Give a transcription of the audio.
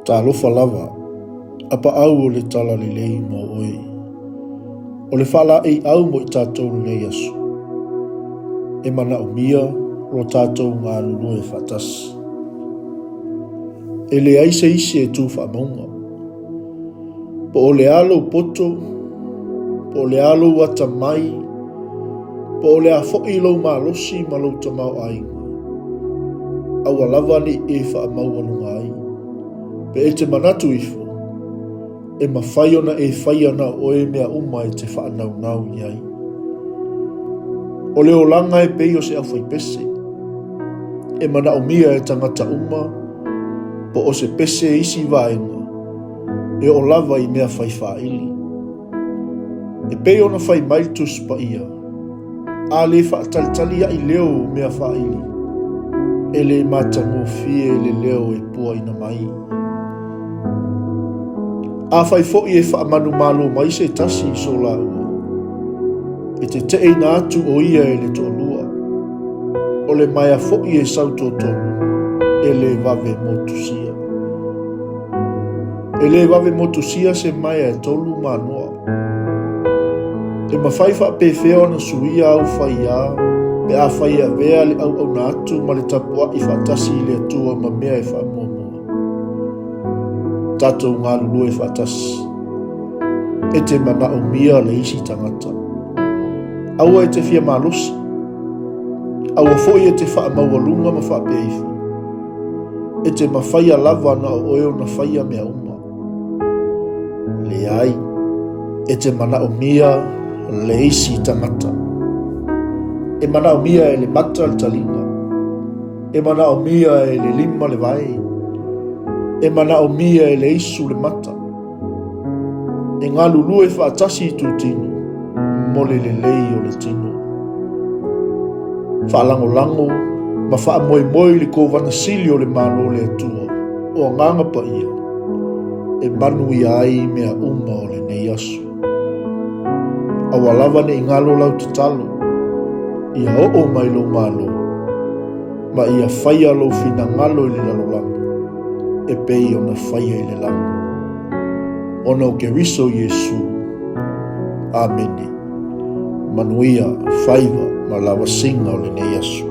Talofa lava, a paau o le talalelei mo oe. O le faalaeiau mo i tatou lenei aso. E manaomia lo tatou galulue faatasi. E leai se isi e tu faamauga. Po o le a lou poto, po o le a lou atamai, po o le a foi lou malosi ma lou tamaoaiga, aua lava ne i e faamaualuga ai. Pe e te manatu ifo, e mafai ona e faia na o oe mea uma e te faanaunau i ai. O le olaga e pei o se aufaipese, e manaomia e tagata uma, po o se pese isi vaega, e oo lava i mea fai faaili. E pei ona fai mai le Tusi Paia, A le faatalitali ai leo o mea faaili, e le matagofie le leo e puaina mai. Afai foi e faamanumalo mai se tasi i so laua, e teteʻeina atu ʻo ia e le toalua. O le maea foi e sau toatolu, e le vave motusia. E le vave motusia se maea e tolu manoa. E mafai faapefea ona suia au faiā pe afai e avea le auauna atu ma le tapuaʻi faatasi i le Atua ma mea e faamuamua. Tatou galulue faatasi. E te manaomia le isi tagata. Aua e te fia malosi. Aua foi e te faamaualuga ma faapea ifo. E te mafaia lava na o oe ona faia mea uma. Leai, e te manaomia le isi tagata. E manaomia e le mata le taliga. E manaomia e le lima le vae. E manaomia e le isu le mata. E galulue faatasi itutino mo le lelei o le tino. Faalagolago ma faamoemoe i le Kovana Sili o le Malo o le Atua, o Agaga Paia, e manuia ai mea uma o lenei aso. Aua lava ne i galo lau tatalo, ia oo mai lou Malo, ma ia faia lou finagalo i le lalolagi, e pei ona faia i le lagi. Ona o Keriso Iesu. Amene. Manuia faiva ma lavasiga o lenei aso.